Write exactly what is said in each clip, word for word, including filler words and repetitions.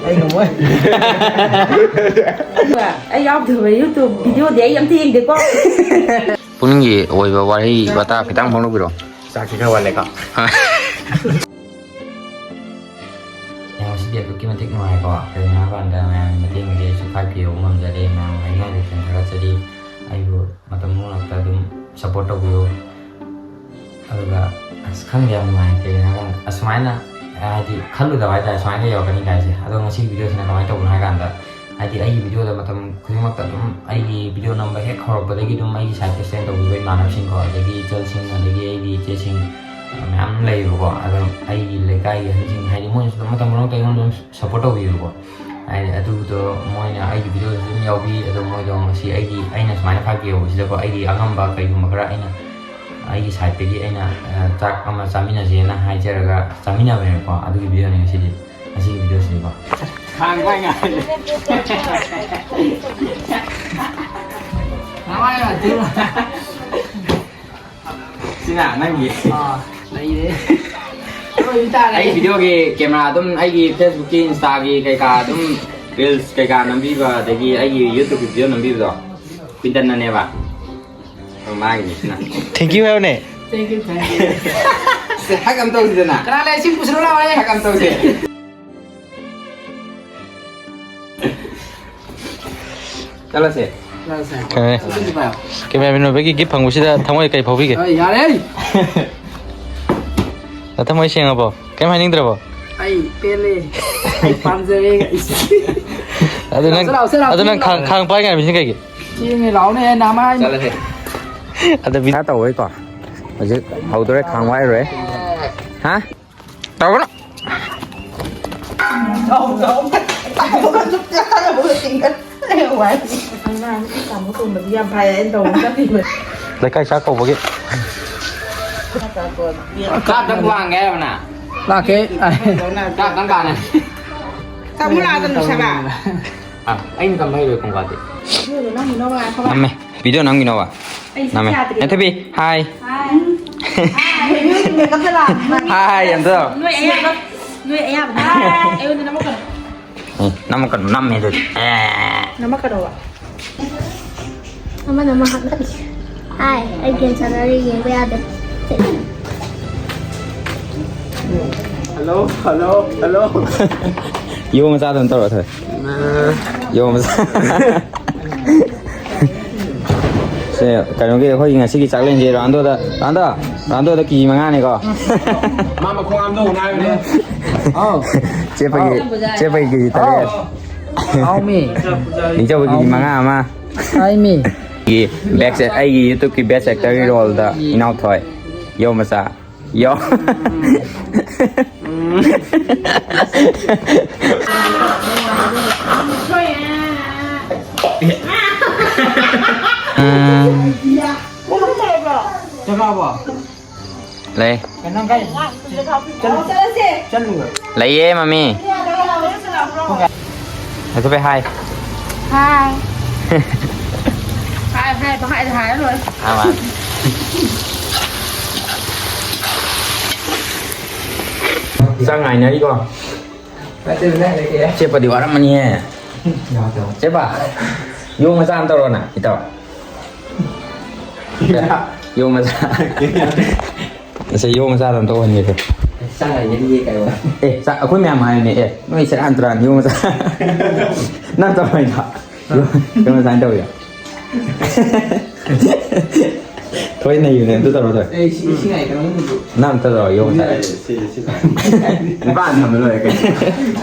ꯑꯩ ꯉꯝꯃꯣꯏ꯫ ꯑꯩ ꯌꯥꯎꯗꯕ YouTube videoꯗꯤ ꯑꯩ ꯑꯝꯇ ꯌꯦꯡꯗꯦꯀꯣ꯫ ꯄꯨꯛꯅꯤꯡꯒꯤ ꯑꯣꯏꯕ ꯋꯥꯍꯩ ꯋꯥꯇꯥ ꯈꯤꯇꯪ ꯐꯣꯡꯗꯣꯛꯄꯤꯔꯣ꯫ ꯆꯥꯛꯁꯤ ꯈꯔ ꯋꯥꯠꯂꯦꯀꯣ꯫ ꯌꯥꯝ ꯉꯁꯤꯗꯤ ꯑꯗꯨꯛꯀꯤ ꯃꯇꯤꯛ ꯅꯨꯡꯉꯥꯏꯀꯣ꯫ ꯀꯩꯒꯤꯅꯣ ꯍꯥꯏꯕ ꯀꯥꯟꯗ ꯃꯌꯥꯝꯒꯤ ꯃꯇꯦꯡꯗꯒꯤ ꯑꯩꯁꯨ five K ꯌꯧꯕ ꯉꯝꯖꯔꯦ꯫ ꯃꯌꯥꯝ ꯑꯩꯅ ꯍꯥꯏꯗꯤ ꯊꯥꯒꯠꯆꯔꯤ꯫ ꯑꯩꯕꯨ ꯃꯇꯝ ꯄꯨꯝꯅꯃꯛꯇ ꯑꯗꯨꯝ support ꯇꯧꯕꯤꯌꯨ꯫ ꯑꯗꯨꯒ ꯑꯁ, ꯈꯪꯗꯦ, ꯌꯥꯝ ꯅꯨꯡꯉꯥꯏ꯫ ꯀꯩꯒꯤꯅꯣ ꯍꯥꯏꯕ ꯀꯥꯟꯗ ꯑꯁꯨꯃꯥꯏꯅ, ꯍꯥꯏꯗꯤ, ꯈꯜꯂꯨꯗꯕ ꯍꯥꯏꯇꯥꯔꯦ, ꯁꯨꯃꯥꯏꯅ ꯌꯧꯔꯛꯀꯅꯤ ꯀꯥꯏꯁꯦ꯫ ꯑꯗꯣ ꯉꯁꯤꯒꯤ videoꯁꯤꯅ ꯀꯃꯥꯏꯅ ꯇꯧꯕꯅꯣ ꯍꯥꯏ ꯀꯥꯟꯗ, ꯍꯥꯏꯗꯤ, ꯑꯩꯒꯤ videoꯗ ꯃꯇꯝ ꯈꯨꯗꯤꯡꯃꯛꯇ ꯑꯗꯨꯝ, ꯑꯩꯒꯤ video ꯅꯝꯕ ꯍꯦꯛ ꯍꯧꯔꯛꯄꯗꯒꯤ ꯑꯗꯨꯝ ꯑꯩꯒꯤ sideꯇ stand ꯇꯧꯕꯤꯕ ꯏꯃꯥꯟꯅꯕꯁꯤꯡꯀꯣ, ꯑꯗꯒꯤ ꯏꯆꯜꯁꯤꯡ, ꯑꯗꯒꯤ ꯑꯩꯒꯤ ꯏꯆꯦꯁꯤꯡ ꯃꯌꯥꯝ ꯂꯩꯌꯦꯕꯀꯣ꯫ ꯑꯗꯣ ꯑꯩꯒꯤ ꯂꯩꯀꯥꯏꯒꯤ ꯑꯍꯟꯁꯤꯡ, ꯍꯥꯏꯗꯤ, ꯃꯣꯏꯅꯁꯨ ꯑꯗꯨꯝ ꯃꯇꯝ ꯄꯨꯝꯅꯃꯛꯇ ꯑꯩꯉꯣꯟꯗ ꯑꯗꯨꯝ support ꯇꯧꯕꯤꯌꯦꯕꯀꯣ꯫ ꯍꯥꯏꯗꯤ, ꯑꯗꯨꯗꯣ ꯃꯣꯏꯅ ꯑꯩꯒꯤ videoꯗꯁꯨ ꯑꯗꯨꯝ ꯌꯥꯎꯕꯤ꯫ ꯑꯗꯣ ꯃꯣꯏꯗꯣ ꯉꯁꯤ ꯑꯩꯒꯤ, ꯑꯩꯅ ꯁꯨꯃꯥꯏꯅ five K ꯌꯧꯕꯁꯤꯗꯀꯣ, ꯑꯩꯒꯤ ꯑꯉꯝꯕ ꯀꯩꯒꯨꯝꯕ ꯈꯔ ꯑꯩꯅ, ꯑꯩꯒꯤ sideꯇꯒꯤ ꯑꯩꯅ, ꯑ, ꯆꯥꯛ ꯑꯃ ꯆꯥꯃꯤꯟꯅꯁꯦꯅ ꯍꯥꯏꯖꯔꯒ ꯆꯥꯃꯤꯟꯅꯕꯅꯦꯕꯀꯣ꯫ ꯑꯗꯨꯒꯤ videoꯅꯦ ꯉꯁꯤꯗꯤ, ꯉꯁꯤꯒꯤ videoꯁꯤꯗꯤꯀꯣ꯫ ꯈꯥꯡꯕ ꯉꯥꯏ꯫ ꯁꯤꯅ ꯅꯪꯒꯤ꯫ ꯑꯥ, ꯂꯩꯔꯦ꯫ ꯑꯔꯣꯏꯕ ꯇꯥꯔꯦ꯫ ꯑꯩ videoꯒꯤ camera ꯑꯗꯨꯝ, ꯑꯩꯒꯤ Facebookꯀꯤ, Instaꯒꯤ ꯀꯩꯀꯥ ꯑꯗꯨꯝ reels ꯀꯩꯀꯥ ꯅꯝꯕꯤꯕ, ꯑꯗꯒꯤ ꯑꯩꯒꯤ YouTubeꯀꯤ video ꯅꯝꯕꯤꯕꯗꯣ ꯀ꯭ꯋꯤꯟꯇꯟꯅꯅꯦꯕ꯫ ꯑꯗꯣ ꯃꯥꯒꯤꯅꯤ ꯁꯤꯅ꯫ Thank you ꯍꯥꯏꯌꯨꯅꯦ꯫ Thank you, thank you꯫ Say, hug ꯑꯝ ꯇꯧꯁꯤꯗꯅ꯫ ꯀꯅꯥ ꯂꯩ? ꯁꯤ ꯄꯨꯁꯤꯜꯂꯨ ꯂꯥꯎ, ꯑꯩ꯫ Hug ꯑꯝ ꯇꯧꯁꯦ꯫ ꯆꯠꯂꯁꯦ꯫ ꯆꯠꯂꯁꯦ꯫ ꯐꯔꯦ꯫ ꯆꯠꯂꯁꯤ ꯚꯥꯏ꯫ Cameraman ꯑꯣꯏꯕꯒꯤ gift ꯐꯪꯕꯁꯤꯗ ꯊꯃꯣꯏ ꯀꯩ ꯐꯥꯎꯕꯤꯒꯦ? ꯑ, ꯌꯥꯔꯦ꯫ ꯅꯊꯃꯣꯏ ꯁꯦꯡꯉꯕꯣ? ꯀꯩꯝ ꯍꯥꯏꯅꯤꯡꯗ꯭ꯔꯕꯣ? ꯑꯩ ꯄꯦꯜꯂꯦ꯫ ꯑꯩ ꯄꯥꯝꯖꯔꯦ꯫ ꯑꯗꯨ ꯅꯪ, ꯂꯥꯎꯁꯦ, ꯂꯥꯎꯁꯦ, ꯂꯥꯎꯁꯦ, ꯑꯗꯨ ꯅꯪ ꯂꯥꯎꯁꯦ꯫ ꯈꯥꯡ, ꯈꯥꯡ ꯄꯥꯏ ꯉꯥꯏꯔꯝꯃꯤꯁꯤꯅ ꯀꯩꯒꯤ? ꯁꯤꯅꯦ, ꯂꯥꯎꯅꯦ, ꯅꯃꯥꯏ꯫ ꯆꯠꯂꯁꯦ꯫ ꯑꯗ ꯚꯤꯗꯤꯑꯣ ꯇꯧꯕꯩꯀꯣ꯫ ꯍꯧꯖꯤꯛ ꯍꯧꯗꯣꯔꯦ, ꯈꯥꯡ ꯋꯥꯏꯔꯨꯔꯦ꯫ ꯍꯥ? ꯇꯧꯒꯅꯨ꯫ ꯑꯉꯥꯡ ꯇꯥꯃꯣ ꯇꯣꯝꯕꯗꯤ ꯌꯥꯝ ꯐꯩ, ꯑꯩꯅ ꯇꯧꯕ ꯆꯠꯈꯤꯕ꯫ ꯂꯩꯀꯥꯏ ꯆꯥꯛ ꯀꯧꯕꯒꯤ꯫ ꯆꯥꯛꯇꯪ ꯋꯥꯡꯒꯦ ꯍꯥꯏꯕꯅ? ꯂꯥꯛꯀꯦ꯫ ꯆꯥꯛꯇꯪ ꯀꯥꯅꯦ꯫ ꯇꯥꯃꯣ ꯂꯥꯛꯑꯒ ꯂꯨꯁꯦꯕ꯫ ꯑ, ꯑꯩꯅ ꯇꯝꯕ ꯍꯩꯔꯣꯏ ꯀꯣꯡꯀꯥꯗꯤ꯫ ꯅꯝꯃꯦ꯫ ꯚꯤꯗꯤꯑꯣ ꯅꯝꯈꯤꯅꯣꯕ꯫ ꯅꯝꯃꯦ꯫ ꯌꯥꯗ꯭ꯔꯦ꯫ ꯌꯥꯏꯐꯕꯤ, hi꯫ Hi꯫ Hi꯫ Hi, ꯑꯝꯇ ꯇꯧ꯫ ꯅꯣꯏ ꯑꯌꯥꯝꯕ ꯅꯣꯏ ꯑꯌꯥꯕꯗ ꯑꯩꯉꯣꯟꯗ ꯅꯝꯃꯛꯀꯅꯨ꯫ ꯎꯝ, ꯅꯝꯃꯛꯀꯅꯨ, ꯅꯝꯃꯦ ꯑꯗꯨꯗꯤ꯫ ꯑꯦ꯫ ꯅꯝꯃꯛꯀꯅꯣꯕ꯫ ꯑꯃꯅ ꯑꯃ ꯍꯥꯠꯅꯔꯤ꯫ ꯍꯥꯏ, ꯑꯩ ꯒꯦꯝ ꯁꯥꯟꯅꯔꯤ, ꯌꯦꯡꯕ ꯌꯥꯗꯦ꯫ Hello, hello, hello. ꯌꯣ ꯃꯆꯥꯗ ꯑꯗꯨꯝ ꯇꯧꯔꯣ, ꯊꯣꯏ꯫ ꯌꯣ ꯃꯆꯥ꯫ ꯁꯦ, ꯀꯩꯅꯣꯒꯤ ꯑꯩꯈꯣꯏꯒꯤ ꯉꯁꯤꯒꯤ ꯆꯥꯛꯂꯦꯟꯁꯦ ꯔꯥꯟꯗꯣꯗ, ꯔꯥꯟꯗꯣ, ꯔꯥꯟꯗꯣꯗ ꯀꯦꯖꯤ ꯃꯉꯥꯅꯤꯀꯣ꯫ ꯃꯥ ꯃꯈꯣꯡ ꯍꯥꯝꯗꯣꯛꯎꯅ ꯍꯥꯏꯕꯅꯦ꯫ ꯑꯥꯎ꯫ ꯆꯦꯞꯄꯒꯤ, ꯑꯥꯎ꯫ ꯆꯦꯞꯄꯒꯤ ꯀꯦꯖꯤ ꯇꯔꯦꯠ꯫ ꯑꯥꯎ꯫ ꯍꯥꯎꯃꯤ꯫ ꯅꯤꯡꯆꯧꯕꯒꯤ ꯀꯦꯖꯤ ꯃꯉꯥ ꯑꯃ꯫ ꯍꯥꯏꯃꯤ꯫ ꯒꯤ best, ꯑꯩꯒꯤ YouTube-ꯀꯤ best actor-ꯒꯤ role-ꯗ ꯏꯅꯥꯎꯊꯣꯏ꯫ ꯌꯣ ꯃꯆꯥ꯫ ꯌꯣ꯫ ꯎꯝ꯫ ꯆꯠꯂꯛꯑꯕꯣ? ꯂꯩ꯫ ꯀꯩꯅꯣ ꯀꯥꯏ? ꯆꯠꯂꯨ꯫ ꯆꯠꯂꯨ꯫ ꯂꯩꯌꯦ, ꯃꯃꯤ꯫ ꯑꯗꯨ ꯚꯥꯏ, ꯍꯥꯏ꯫ ꯍꯥꯏ꯫ ꯍꯥꯏ, ꯍꯥꯏ, ꯄꯪꯍꯥꯏꯗ ꯍꯥꯏꯔ ꯂꯣꯏꯔꯦ꯫ ꯍꯥꯏ, ꯃꯥ꯫ ꯆꯥꯛ ꯉꯥꯏꯅꯔꯤꯀꯣ꯫ ꯆꯦꯞꯄꯗꯤ ꯋꯥꯔꯝꯃꯅꯤꯍꯦ꯫ ꯆꯦꯞꯄ, ꯌꯣ ꯃꯆꯥ ꯑꯃ ꯇꯧꯔꯣꯅ, ꯏꯇꯥꯎ꯫ ꯌꯣ ꯃꯆꯥ꯫ ꯉꯁꯤ ꯌꯣ ꯃꯆꯥꯗꯣ ꯑꯝꯇ ꯑꯣꯏꯍꯟꯒꯦ꯫ ꯆꯥꯛ ꯉꯥꯏꯅꯔꯤꯌꯦ ꯀꯥꯏ ꯋꯥ꯫ ꯑꯦ, ꯆꯥꯛ ꯑꯩꯈꯣꯏ ꯃꯌꯥꯝ ꯍꯥꯏꯕꯅꯦ꯫ ꯑꯦ, ꯅꯣꯏ ꯁꯦꯔꯥꯟ ꯇꯨꯔꯥꯟ ꯌꯣ ꯃꯆꯥ꯫ ꯅꯪ ꯇꯧꯔꯣꯏꯗꯣ? ꯌꯣ, ꯌꯣ ꯃꯆꯥ ꯇꯧꯔꯤꯔꯣ? ꯊꯣꯏ ꯅꯩꯕꯅꯦ, ꯑꯝꯇ ꯇꯧꯔꯣ, ꯊꯣꯏ꯫ ꯑꯦ, ꯁꯤ, ꯁꯤ ꯉꯥꯏ ꯀꯩꯅꯣ ꯅꯪꯕꯨ꯫ ꯅꯪ ꯑꯝꯇ ꯇꯧꯔꯣ, ꯌꯣ ꯃꯆꯥ꯫ ꯁꯤ, ꯁꯤ, ꯁꯤ꯫ ꯅꯨꯄꯥ ꯑꯃ ꯊꯝꯕ ꯂꯣꯏꯔꯦ ꯀꯩꯅꯣ꯫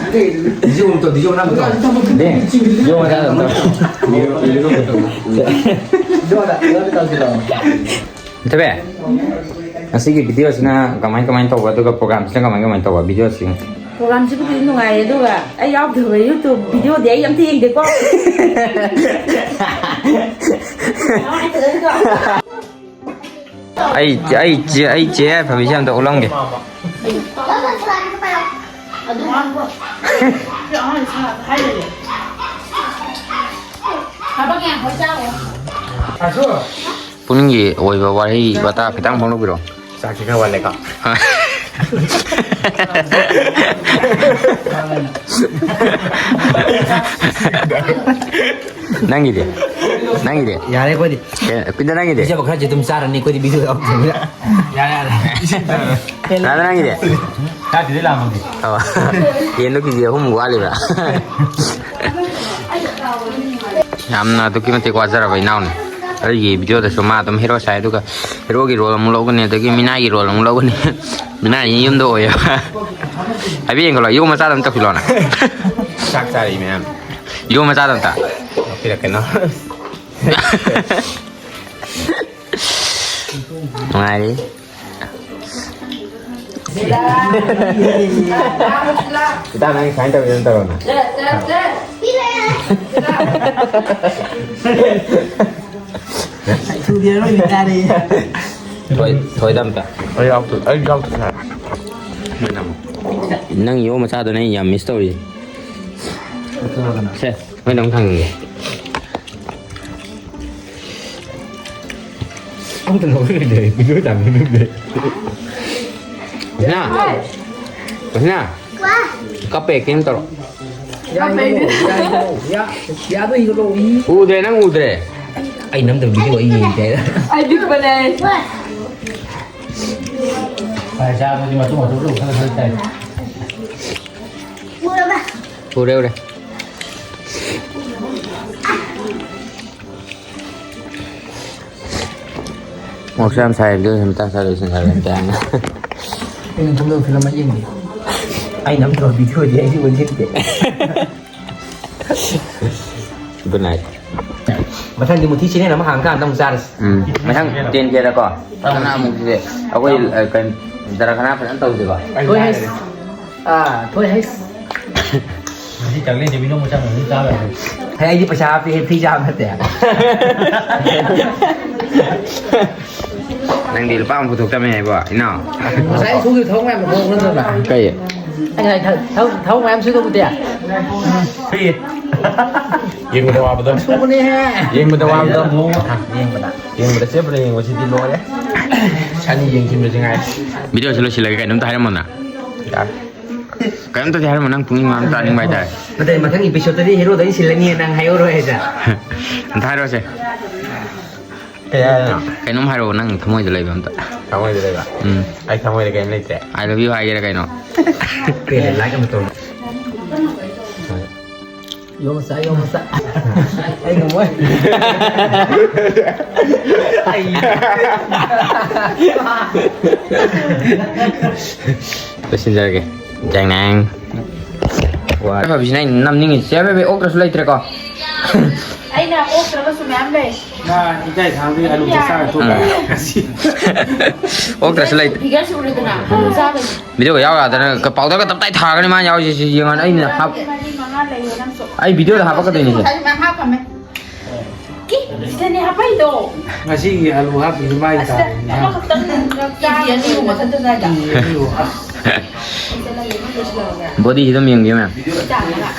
ꯗꯤꯖꯣ ꯑꯝꯇ, ꯗꯤꯖꯣ ꯅꯪ ꯑꯝꯇ ꯇꯧꯔꯣ꯫ ꯗꯦ, ꯌꯣ ꯃꯆꯥ ꯑꯝꯇ ꯇꯧꯔꯣ꯫ ꯗꯤꯖꯣ ꯑꯝꯇ, ꯗꯤꯖꯣ ꯑꯝꯇ ꯇꯧꯁꯤꯜꯂꯣ꯫ ꯊꯕꯦ, ꯉꯁꯤꯒꯤ video-ꯁꯤꯅ ꯀꯃꯥꯏ ꯀꯃꯥꯏ ꯇꯧꯕ, ꯑꯗꯨꯒ program-ꯁꯤꯅ ꯀꯃꯥꯏ ꯀꯃꯥꯏ ꯇꯧꯕ video-ꯁꯤꯡ? Program-ꯁꯤꯕꯨꯗꯤ ꯅꯨꯡꯉꯥꯏꯌꯦ, ꯑꯗꯨꯒ ꯑꯩ ꯌꯥꯎꯗꯕ YouTube video-ꯗꯤ ꯑꯩ ꯑꯝꯇ ꯌꯦꯡꯗꯦꯀꯣ꯫ ꯑꯩ, ꯑꯩ ꯆꯦ, ꯑꯩ ꯆꯦ ꯌꯥꯏꯐꯕꯤꯁꯦ ꯑꯝꯇ ꯎꯠꯂꯝꯒꯦ꯫ ꯄꯨꯛꯅꯤꯡꯒꯤ ꯑꯣꯏꯕ ꯋꯥꯍꯩ ꯋꯥꯇꯥ ꯈꯤꯇꯪ ꯐꯣꯡꯗꯣꯛꯄꯤꯔꯛꯑꯣ꯫ ꯆꯥꯛꯁꯤ ꯈꯔ ꯋꯥꯠꯂꯦꯀꯣ꯫ ꯅꯪꯒꯤꯗꯤ? ꯅꯪꯒꯤꯗꯤ? ꯌꯥꯔꯦ ꯑꯩꯈꯣꯏꯗꯤ꯫ ꯑꯦ, ꯀꯨꯏꯟꯗ ꯅꯪꯒꯤꯗꯤ? ꯄꯤꯖꯕ ꯈꯔꯁꯦ ꯑꯗꯨꯝ ꯆꯥꯔꯅꯤ ꯑꯩꯈꯣꯏꯗꯤ video ꯌꯥꯎꯗꯕꯅꯤꯅ꯫ ꯌꯥꯔꯦ, ꯌꯥꯔꯦ꯫ ꯔꯥꯙꯥ ꯅꯪꯒꯤꯗꯤ? ꯆꯥꯗ꯭ꯔꯤꯗꯩ ꯂꯥꯝꯃꯒꯦ꯫ ꯑꯣ꯫ ꯌꯦꯟꯗꯣ ꯀꯦꯖꯤ ꯑꯍꯨꯝꯃꯨꯛ ꯋꯥꯠꯂꯤꯕ꯭ꯔꯥ? ꯌꯥꯝꯅ ꯑꯗꯨꯛꯀꯤ ꯃꯇꯤꯛ ꯋꯥꯖꯔꯕ ꯏꯅꯥꯎꯅꯤ꯫ ꯑꯩꯒꯤ video ꯗꯁꯨ ꯃꯥ ꯑꯗꯨꯝ hero ꯁꯥꯏ, ꯑꯗꯨꯒ hero ꯒꯤ role ꯑꯃꯨꯛ ꯂꯧꯒꯅꯤ, ꯑꯗꯒꯤ ꯃꯤꯅꯥꯏꯒꯤ role ꯑꯃꯨꯛ ꯂꯧꯒꯅꯤ꯫ ꯃꯤꯅꯥꯏ ꯌꯨꯝꯗ ꯑꯣꯏꯌꯦꯕ꯫ ꯍꯥꯏꯐꯦꯠ ꯌꯦꯡꯈꯠꯂꯣ, ꯌꯣ ꯃꯆꯥꯗ ꯑꯝꯇ ꯇꯧꯁꯤꯜꯂꯣꯅ꯫ ꯆꯥꯛ ꯆꯥꯔꯤ ꯃꯌꯥꯝ꯫ ꯌꯣ ꯃꯆꯥꯗ ꯑꯝꯇ꯫ ꯄꯤꯔꯛꯀꯅꯣ꯫ ꯅꯨꯡꯉꯥꯏꯔꯤ꯫ ꯏꯇꯥ, ꯅꯪ ꯁꯨꯃꯥꯏꯅ ꯇꯧꯔꯤ, ꯑꯗꯨꯝ ꯇꯧꯔꯣꯅ꯫ ꯊꯣꯏ-, ꯊꯣꯏꯗ ꯑꯝꯇ꯫ ꯑꯩ ꯌꯥꯎꯗ-, ꯑꯩ ꯌꯥꯎꯗ ꯁꯥꯔꯦ꯫ ꯅꯪ ꯌꯣ ꯃꯆꯥꯗꯨꯅꯦ ꯑꯩ ꯌꯥꯝ miss ꯇꯧꯔꯤꯁꯦ꯫ ꯁꯦ, ꯅꯣꯏꯅ ꯑꯃꯨꯛ ꯊꯥꯡꯉꯒꯦ꯫ ꯑꯝꯇ ꯂꯧꯔꯣꯏꯗꯦ, video ꯇꯥꯟꯅꯗꯦ꯫ ꯔꯣꯁꯅꯥ! ꯔꯣꯁꯅꯥ! ꯀꯞꯄꯦ, acting ꯇꯧꯔꯣ꯫ ꯌꯥꯗꯣ ꯏꯒꯠꯂꯣ, ꯏ꯫ ꯎꯗ꯭ꯔꯦ, ꯅꯪ ꯎꯗ꯭ꯔꯦ꯫ ꯑꯩ ꯅꯝꯗꯕ video ꯑꯩ ꯌꯦꯡꯒꯦ ꯍꯥꯏꯔ꯫ ꯑꯩ ꯂꯤꯛꯄꯅꯦ꯫ ꯐꯔꯦ, ꯆꯥꯕꯗꯤ ꯃꯇꯨꯡ ꯃꯇꯨꯡ ꯂꯣꯏ ꯈꯔ ꯈꯔ ꯆꯥꯏ꯫ ꯎꯔꯦ, ꯎꯔꯦ꯫ ꯃꯣꯔꯣꯛꯁꯨ ꯌꯥꯝ ꯁꯥꯏ, video ꯁꯤ ꯃꯇꯥꯡ ꯆꯥꯗ ꯂꯣꯏꯁꯤꯟꯈ꯭ꯔꯒꯦ꯫ ꯑꯩꯅ ꯁꯣꯝꯗ film ꯑꯃ ꯌꯦꯡꯒꯦ꯫ ꯑꯩ ꯅꯝꯗ꯭ꯔꯣ video ꯗꯤ ꯑꯩꯁꯨ ꯑꯣꯟꯁꯤꯟꯒꯦ꯫ Good night꯫ ꯃꯊꯪꯗꯤ ꯃꯨꯊꯤ channel ꯑꯃ ꯍꯥꯡꯀꯥꯟꯗ ꯑꯃꯨꯛ ꯆꯥꯔꯁꯤ꯫ ꯎꯝ꯫ ꯃꯊꯪ ten K ꯗꯀꯣ꯫ ꯀꯅꯥꯃꯨꯛꯁꯦ ꯑꯩꯈꯣꯏ, ꯑ, ꯀꯩꯅꯣ, ꯗꯔꯈꯅꯥ ꯐꯖꯅ ꯇꯧꯁꯦꯀꯣ꯫ ꯊꯣꯏ ꯍꯩꯁ꯫ ꯑꯥ, ꯊꯣꯏ ꯍꯩꯁ꯫ ꯉꯁꯤ ꯆꯥꯛꯂꯦꯟꯁꯦ ꯃꯤꯅꯣꯛ ꯃꯆꯥ ꯃꯌꯥꯝ ꯆꯥꯕ ꯌꯥꯗꯦ꯫ ꯍꯦ, ꯑꯩꯗꯤ ꯄꯩꯁꯥ ꯍꯥꯞꯄꯤ, free ꯆꯥꯕ ꯅꯠꯇꯦ꯫ ꯅꯪꯗꯤ ꯂꯨꯄꯥ ꯑꯃ ꯄꯨꯊꯣꯛꯇꯕꯅꯦ ꯍꯥꯏꯕꯣ, ꯏꯅꯥꯎ꯫ ꯉꯁꯥꯏ ꯁꯨꯈꯤꯕ ꯊꯕꯛ ꯃꯌꯥꯝꯗꯣ ꯄꯨꯊꯣꯛꯄ ꯅꯠꯇ꯭ꯔꯣ ꯅꯪ? ꯀꯩ? ꯑꯩ ꯉꯁꯥꯏ ꯊꯕꯛ, ꯊꯕꯛ, ꯊꯕꯛ ꯃꯌꯥꯝ ꯁꯨꯗꯧꯕꯗꯤ? Free꯫ ꯌꯦꯡꯕꯗ ꯋꯥꯕꯗꯣ꯫ ꯊꯨꯕꯅꯦꯍꯦ꯫ ꯌꯦꯡꯕꯗ ꯋꯥꯕꯗꯣ꯫ ꯌꯦꯡꯕꯗ꯫ ꯌꯦꯡꯕꯗ ꯆꯦꯞꯄꯗ ꯌꯦꯡꯕꯁꯤꯗꯤ ꯂꯣꯏꯔꯦ꯫ ꯁꯅꯤ ꯌꯦꯡꯁꯤꯟꯕꯁꯤ ꯉꯥꯏ꯫ ꯚꯤꯗꯤꯑꯣꯁꯤ ꯂꯣꯏꯁꯤꯜꯂꯒꯦ, ꯀꯩꯅꯣꯝꯇ ꯍꯥꯏꯔꯝꯃꯣꯅ꯫ ꯌꯥꯔꯦ꯫ ꯀꯩꯅꯣꯝꯇꯗꯤ ꯍꯥꯏꯔꯝꯃꯣ, ꯅꯪ ꯄꯨꯛꯅꯤꯡ ꯋꯥꯕ ꯇꯥꯅꯤꯡꯕ ꯍꯥꯏꯇꯥꯔꯦ꯫ ꯅꯠꯇꯦ, ꯃꯊꯪ episodeꯇꯗꯤ heroꯗ ꯑꯩ ꯁꯤꯜꯂꯅꯤ, ꯅꯪ ꯍꯥꯏꯍꯧꯔꯣ ꯍꯥꯏꯁꯦ꯫ ꯑꯝꯇ ꯍꯥꯏꯔꯣꯁꯦ꯫ ꯀꯩ ꯍꯥꯏꯅꯣ? ꯀꯩꯅꯣꯝ ꯍꯥꯏꯔꯛꯑꯣ, ꯅꯪ ꯊꯃꯣꯏꯗ ꯂꯩꯕ ꯑꯝꯇ꯫ ꯊꯃꯣꯏꯗ ꯂꯩꯕ? ꯎꯝ꯫ ꯑꯩ ꯊꯃꯣꯏꯗ ꯀꯩꯝ ꯂꯩꯇꯦ꯫ I love you ꯍꯥꯏꯒꯦꯔꯥ ꯀꯩꯅꯣ? ꯀꯩ like ꯑꯃ ꯇꯧꯔꯣ꯫ ꯌꯣ ꯃꯆꯥ, ꯌꯣ ꯃꯆꯥ꯫ ꯑꯩ ꯉꯝꯃꯣꯏ꯫ ꯑꯩ꯫ ꯂꯣꯏꯁꯤꯟꯖꯔꯒꯦ꯫ ꯖꯦꯡ ꯅꯦꯡ꯫ ꯋꯥ꯫ ꯐꯕꯤꯁꯤꯅ ꯑꯩꯅ ꯅꯝꯅꯤꯡꯉꯤꯁꯦ꯫ ꯆꯦ ꯐꯕꯤ ꯑꯣꯛꯇ꯭ꯔꯁꯨ ꯂꯩꯇ꯭ꯔꯦꯀꯣ꯫ ꯑꯩꯅ ꯑꯣꯛꯇ꯭ꯔꯒꯁꯨ ꯃꯌꯥꯝ ꯂꯩ꯫ ꯃꯥ ꯏꯀꯥꯏ ꯈꯪꯗꯦ, ꯑꯂꯨ ꯆꯥꯔ ꯇꯣꯛꯈ꯭ꯔꯦ ꯉꯁꯤ꯫ ꯑꯣꯛꯇ꯭ꯔꯁꯨ ꯂꯩꯇ꯭ꯔꯦ꯫ Figureꯁꯤ ꯎꯔꯦꯗꯅ? ꯆꯥꯕꯅꯤ꯫ ꯚꯤꯗꯤꯑꯣꯒ ꯌꯥꯎ ꯌꯥꯗꯅ ꯀ-, powderꯒ ꯇꯞꯇꯥꯏ ꯊꯥꯒꯅꯤ ꯃꯥꯅ ꯌꯥꯎꯔꯤꯁꯦ, ꯁꯤ ꯌꯦꯡꯉꯣ, ꯑꯩꯅ ꯍꯥꯞ-, ꯃꯔꯤ ꯃꯉꯥ ꯂꯩꯌꯦ ꯅꯪꯁꯨ꯫ ꯑꯩ ꯚꯤꯗꯤꯑꯣꯗ ꯍꯥꯞꯄꯛꯀꯗꯣꯏꯅꯤꯁꯦ꯫ ꯉꯁꯥꯏꯁꯨ ꯃꯌꯥꯝ ꯍꯥꯞꯈ꯭ꯔꯃꯦ꯫ ꯏ, ꯁꯤꯗꯅꯦ ꯍꯥꯞꯄꯛꯏꯗꯣ꯫ ꯉꯁꯤꯒꯤ ꯑꯂꯨ ꯍꯥꯞꯄꯤꯁꯦ ꯃꯥꯒꯤ ꯑꯁꯤꯗ ꯇꯥꯔꯦꯅꯦ, ꯍꯥ? ꯑꯃꯈꯛꯇꯪ ꯆꯥꯕꯅꯤ꯫ ꯀꯦꯖꯤ ꯑꯅꯤꯒꯨꯝꯕ ꯃꯊꯛꯇ ꯆꯥꯏꯗ꯫ ꯀꯦꯖꯤ ꯑꯅꯤꯒꯨꯝꯕ꯫ Bodyꯁꯤ ꯑꯗꯨꯝ ꯌꯦꯡꯕꯤꯌꯨ ꯃꯌꯥꯝ꯫ ꯆꯥꯅꯕ꯫